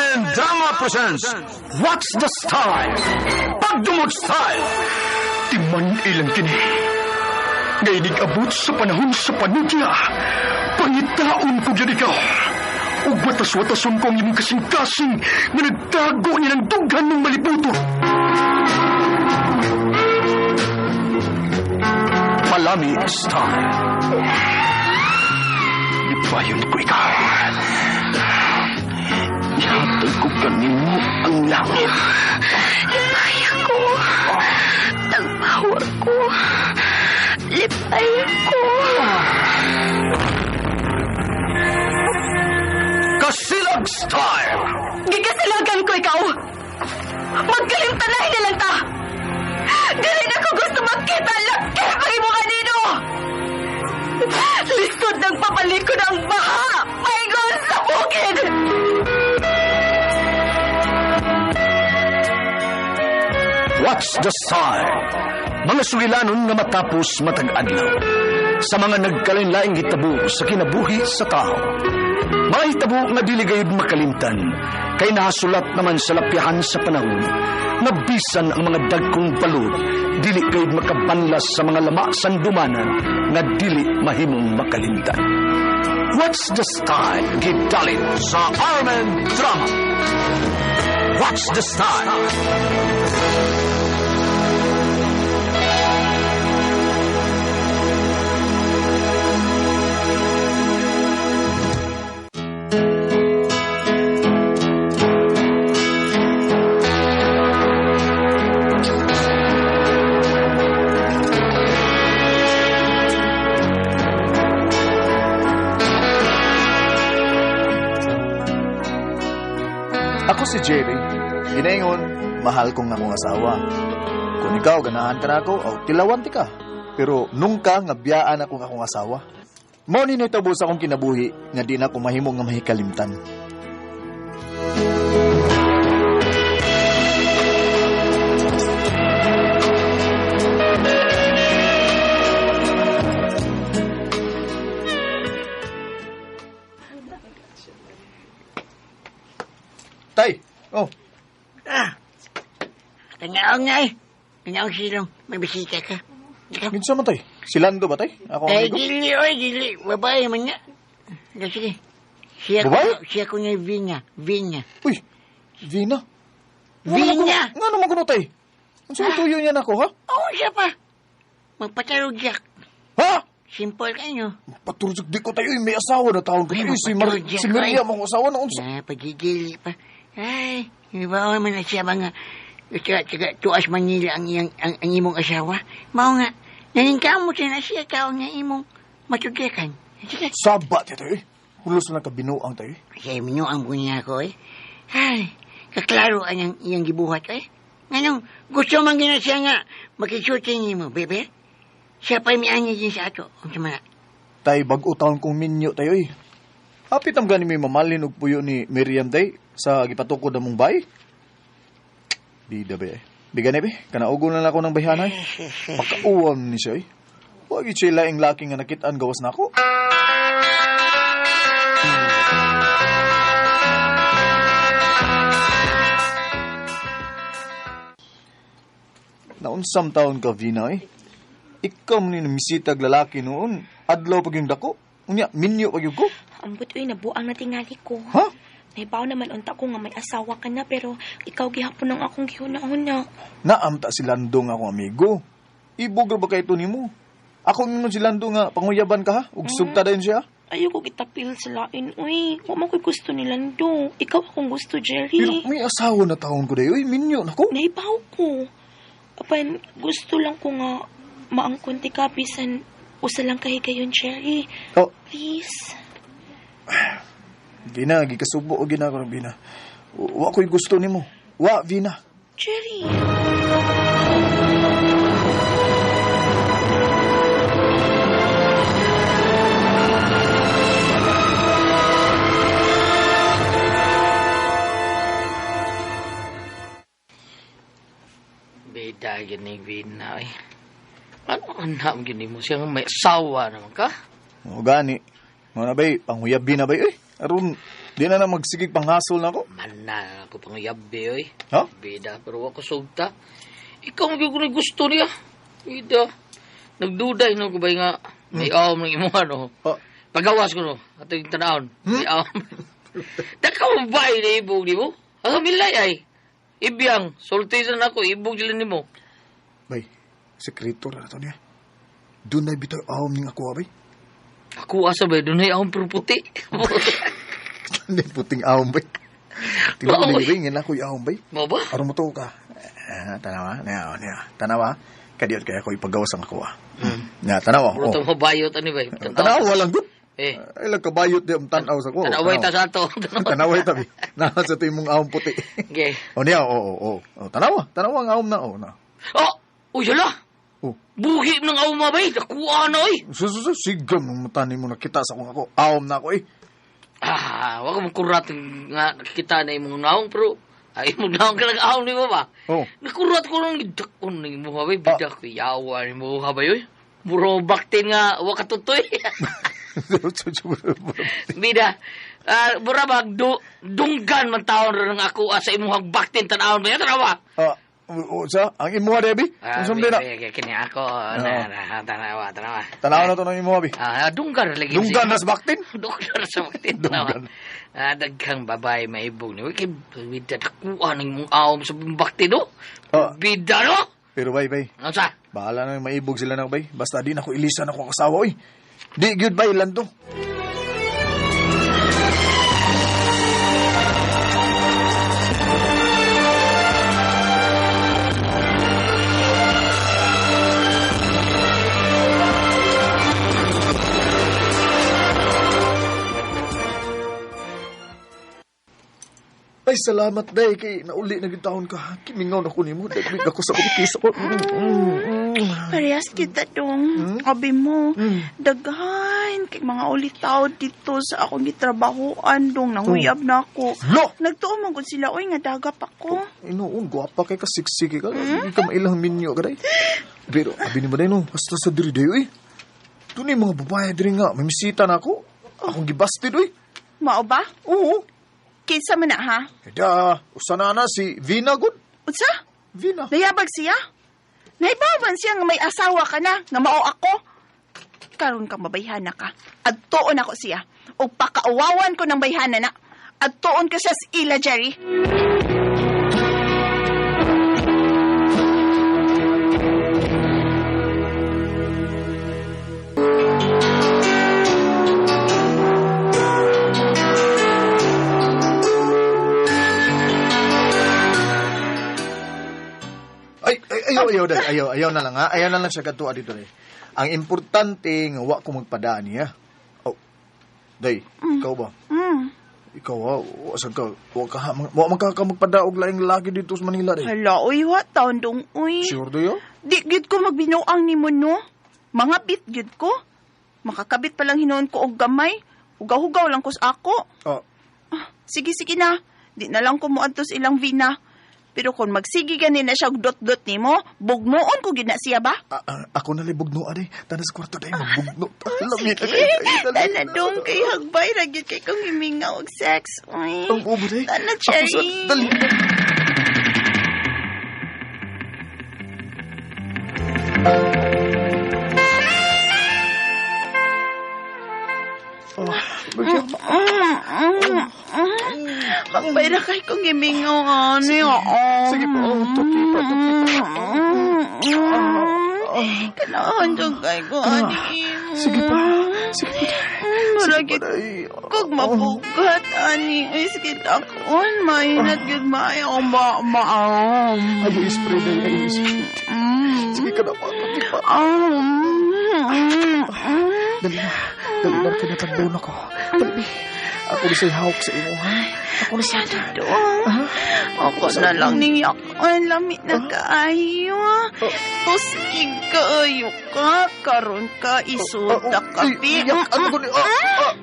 Armen Drama presents What's the Style? Pagdumot Style! Timan ilang kini. Nga abot sa panahon sa panudya. Pangitaon ko gyud ikaw. Ug watas-watason ko ang imong kasing-kasing nga nagtago ni ng dughan ng malibuto. Palami Style. Ipayon ko ikaw. Ihatag ko kanimo ang langit. Lipay ako. Tagpawa ko. Lipay ko. Kasilag Style! Gikasilagan ko ikaw. Magkalimtanay na lang ta. Dili na ko gusto magkita laki pag imo kanino. Lisod ng pabalik ko ng baha. Paingon sa bukid. What's the Style? Mga sugilanon nga matapos matag adlaw. Sa mga nagkalain-laing hitabo sa kinabuhi sa tao. Mga hitabo nga dili gayud makalimtan, kay nahasulat naman sa lapyahan sa panahon, nga bisan ang mga dagkong balod, dili gayud makabanlas sa mga lama sandumanan nga dili mahimong makalimtan. What's the Style? Gidalin sa Armen Drama. What's the Style? Ako si Jerry. Ginaingon, mahal kong akong asawa. Kung ikaw, ganahan ka na ako, o tilawan ti ka. Pero nung ka, nga biyaan akong akong asawa. Mao ni nitabo sa akong kinabuhi, nga di na ako mahimo nga mahikalimtan. Tay, oh, Ah, tanaw nga eh. Tanaw silong, may bisita ka. Ikaw. minsan man tay. Si Lando ba tay? Ako ang Eh, amigo. dili, oy, dili. Babae man nga. Sige, sige. Siya Babae? ko, siya ko niya Vina. Vina. Uy, Vina. Vina! Nga naman kuno tay. Ang tuyo niya nako ha? Oo, siya pa. Magpatarog siya. Ha? Simple kayo. Paturjok di ko tayo, eh, may asawa na taon ko Ay, tayo. Si, Mar magpaturjok si Miriam ka, eh. ang asawa na unsa. Na, pagigili pa. Ay, iba man na siya mga taga, taga, tuas Manila ang, iyang, ang imong asawa. Mao nga, naningkamot na siya tao nga imong matugyakan. Sige. Saba ti tayo eh. Hulos na kabinuang tayo eh. Kaya minyo ang bunya ko eh. Ay, kaklaro ang iyang, iyang gibuhat eh. Nganong gusto man gina siya nga makisuti nimo, bebe. Siya pa'y mianyi din sa ato. Ang sama na. Tay, bag-o taon kong minyo tayo eh. Hapit ang gani may mamalin og puyo ni Miriam tay sa gipatukod among bay. Bida ba eh. Biga na be, kanaugo na lang ako ng bayhanay. Pakauwam ni siya eh. Huwag siya laing laki nga nakitaan gawas na ako. Naunsam taon ka, Vina eh. Ikaw man ni namisitag lalaki noon. Adlaw pag yung dako. Unya, minyo pag yung ko. Ambot uy, nabuang na tingali ko. Ha? Naibaw naman unta ko nga may asawa ka na pero ikaw gihapon ang akong gihuna-huna. Naamta si Lando nga akong amigo. Ibog ra ba kay ito nimo? Ako mingon si Lando nga panguyaban ka ha? Ug sugta dayon siya. Ayoko kitapil sa lain, uy. Wa man ko'y gusto ni Lando. Ikaw akong gusto, Pero Jerry. may asawa na taon ko dayon. Uy, minyo nako. Naibaw ko. Apan, gusto lang ko nga maangkon ti ka bisan usa lang kahigayon, Jerry. Oh, Please. Vina, gikasubo og gina ko Vina. Wa ko'y gusto nimo. Wa, Vina. Jerry. Bida gini Vina eh. Ano ang gini mo siya nga may asawa naman ka? O gani. Mo na bay, panghuyab Vina bay. Uy, aron Di na na magsigig panghasol na ako. Mana ako pang yabi, oy. Ha? Bida, pero ako sugta. Ikaw ang gyud ko gusto niya. Bida. Nagduday no ko ba nga may awom ng imuha no. Oh. Pagawas ko no, atong tanawon. May awom. Daka mo ba na ibog nimo? Ang milay ay. Ibiyang, sulti sa nako, ibog sila nimo. Bay, sekreto na to niya. Doon na bitaw awom ning ako, bay. Ako asa ba, doon ay awom pero puti. Hindi puting awom, bay. Tinuod Oo. lagi, bay. Ngayon ako yung awom, bay. Mo ba? Aron mo to ka. Ah, tanawa, niya, niya. Tanawa. Kadiyot kaya ako ipagawas ang ako, ah. Niya, tanawa. Puro Oh. to mabayot ani ba? Tanawa, walang good. Eh, Ay, lang kabayot di ang tanaw sa ko. tanaway ta sa ato. Tanaway tabi. Naa sa ito imong awom puti. Okay. O niya, oo, oo. Oh, tanawa. Tanawa ang awom na, oh, na. Oh, uy, hala. Oh. Buhi ng awom ba? Nakuha na, oy. Sus, sigam ng mata ni mo nakita sa akong ako. Awom na ako, eh. Ah, wag mo kurat nga nakikita na imong naong pero ay imong naong ka nag-awom ni mo ba? Oh. Nakurat ko nang gidakon ni mo ba? Bida ko yawa ni mo ba yoy? Muro baktin nga wa katutoy. Bida. Ah, mura bag dunggan man taon ra ng ako sa imong baktin tan-awon ba? Tanawa. Ah, o, sa, ang imuha, Debbie? Ah, Ang sumbi na. kini ako na, na tanawa, tanawa. Tanawa na to ng imuha, bi. Ah, dunggan ra lagi. Dunggan nas baktin? Dunggan sa baktin. Dunggan. Ah, daghang babae maibog ni. Kay bida nakuha ng imong awom sa baktin no. Ah. Bida no. Pero bay, bay. Ano sa? Bahala na yung maibog sila na, bay. Basta di na ako ilisan ako ang asawa, oy. Di, gyud bay, lanto. Ay, salamat, day. Kay nauli na gyud taon ka. Kimingaw na ko nimo. Dagwig ako sa ukis ako. Parehas kita dong. Abi mo, daghan kay mga ulitaw dito sa akong gitrabahoan dong nanguyab na ako. Lo! Nagtuo man gud sila oy nga dagap ako. Inoon, guwapa kay ka, siksiki ka. Hindi ka mailang minyo ka, day. Pero, abi ni mo, day, no? Basta sa diri, day, uy. Doon yung mga babae diri nga. May misita na ako. Akong gibasted, uy. Mao ba? Oo. Kinsa man na ha? Eda, usa na na si Vina, good. Unsa? Vina. Nayabag siya? Naibawan siya nga may asawa ka na, nga mao ako. Karon ka mabayhana ka. Adtuon ako siya. O pakauwawan ko ng bayhana na. Adtuon ka siya sa ila, Jerry. Ay, ay, ayaw, ayaw, day. Ayaw, ayaw na lang, ha? Ayaw na lang siya katua dito, day. Ang importante nga wa ko magpadaan niya. Oh, day, ikaw ba? Ikaw, ha? Wa sad ka, wa ka, wa man ka magpadaog laing lalaki dito sa Manila, day. Hala, uy, wa taon dong, uy. Sure, day, oh? Di gyud ko magbinuang nimo no. Mga bit gyud ko. Makakabit pa lang hinuon ko og gamay. Hugaw-hugaw lang ko sa ako. Oh, Sige, sige na. Di na lang ko moadto sa ilang vina. Pero kung magsige gani na siya og dot-dot nimo, bugnoon ko gid na siya ba? Ako na bugno, ade. Tana sa kwarto, day, magbugno. Alam niya, Tana dong kay hagbay ra gyud kay kong himinga og sex. Uy. Ang ubo, day. Tana, Ako sa, Cherry. dali. Oh, bagyo. Hagbay ra kay kong himinga ani. Sige pa, oh, tuki pa, tuki pa. Kanahan jud kay ko ani. Sige pa, sige pa. Mura Sige gyud pa, day. Kog mabugat ani. Uy, sige takon. Mainat gyud maayo ma maam. Ayaw spray, day. Ayaw spray. Sige ka na pa, tuki pa. Dali na. Dali na, kinatagdaw na ko. Dali. Ako na sa'y hawak sa imo, ha? Ako na sa'y... Dong. Ako na lang ning yakan. Lami na kaayo. Tusig kaayo ka. Karon ka isuda ka. Ay, yak, ano ko ni... Ah, ah.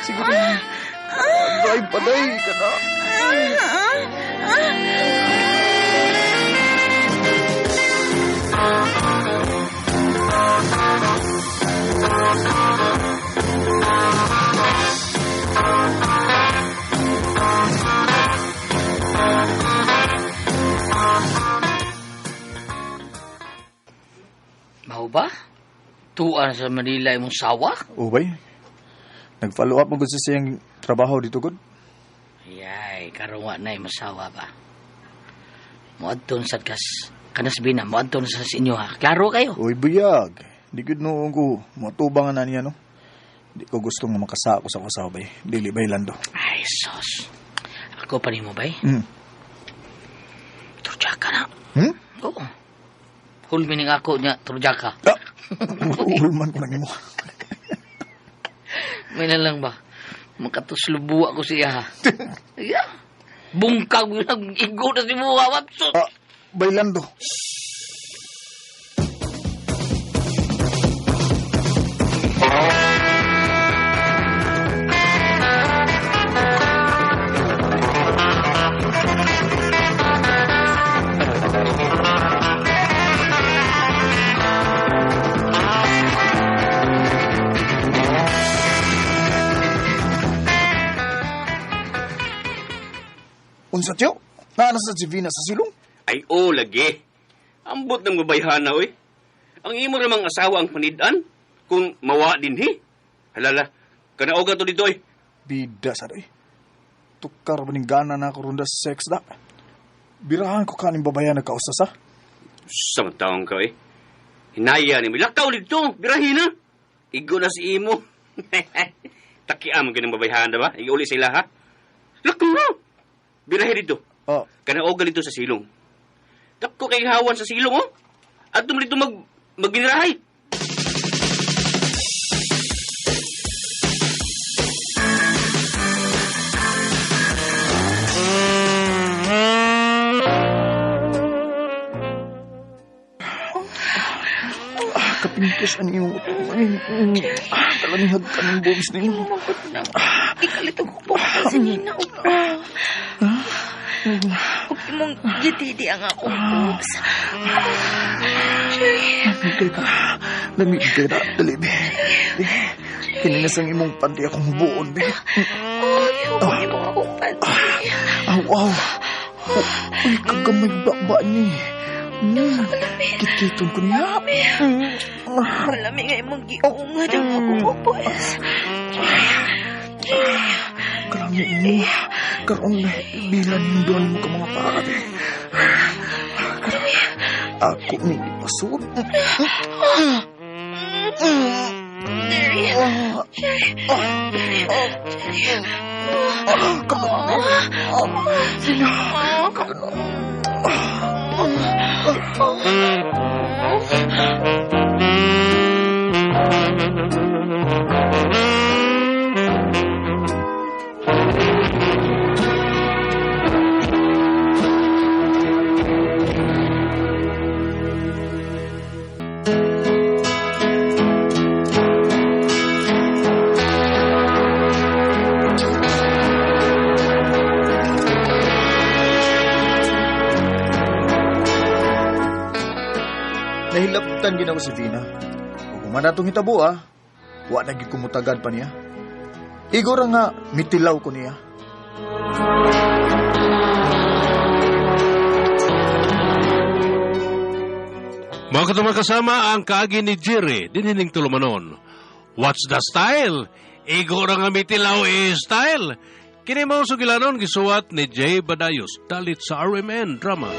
Sige na. Drive pa, day. Ka na. Tuan sa Manila imong sawa? Ubay. Nag-follow up mo gud sa siyang trabaho dito gud. Yay, karon wa na masawa ba. Moadton sad kas kanas bina, moadton sa inyo ha. Klaro kayo. Uy, buyag. Di gud noon ko matubangan na niya no. Di ko gusto nga makasako sa kasawa bay. Dili bay lando. Ay, sos. Ako pa nimo bay. Turjaka na. Oo. Hulmining ako niya, turjaka. Ah, ulman ko na nimo. May na lang ba? Makatuslubo ako siya ha. Yeah. Bungkag lang, igo na si Buha. Wapsot. Ah, bailando. Unsa tiyo? Naana sa si Vina sa silong? Ay, o, lagi. Ambot ng babayhana, oy. Ang imo ramang asawa ang panidan. Kung mawa din, hi. Halala, kanaoga to dito, oy. Bida sa doy. Tukar ba ning gana na ako ronda sa sex da? Birahan ko kaning babayan nagkausa sa? Samantang ka, oy. Hinaya ni mo. Lakaw dito, birahin na. Igo na si imo. Takiam ang ganang babayhana ba? Igo uli sila, ha? Lakaw na. Birahin dito. Oh. Kanaoga dito sa silong. Dako kay hawan sa silong, oh. At dito magbinirahay. Kapintos ang iyong kalamihag ka ng boobs ninyo. Mangkot na. Ikalitog ko po sa nina. Huwag imong gitidi ang akong boobs. Lamig kayo na. Dali, be. Kininas ang imong panty akong buon, be. Ay, huwag imong akong panty. Aw, aw. Uy, kagamay ba ni? Kikiton ko niya. Malami nga imong giungad ang akong ubos. Kalami mo. Karong bilan doon mo ka mga pare. Ako ni ipasod. Jerry. Jerry. Jerry. Nahilaptan ginawa si Vina. Kung man atong hitabo ah, wa na gid kumutagad pa niya. Igor nga mitilaw ko niya. Mga katong kasama ang kaagi ni Jerry, dinining tulumanon. What's the style? Igor nga mitilaw eh style. Kini mao sugilanon gisuwat ni Jay Badayos, dalit sa RMN Drama.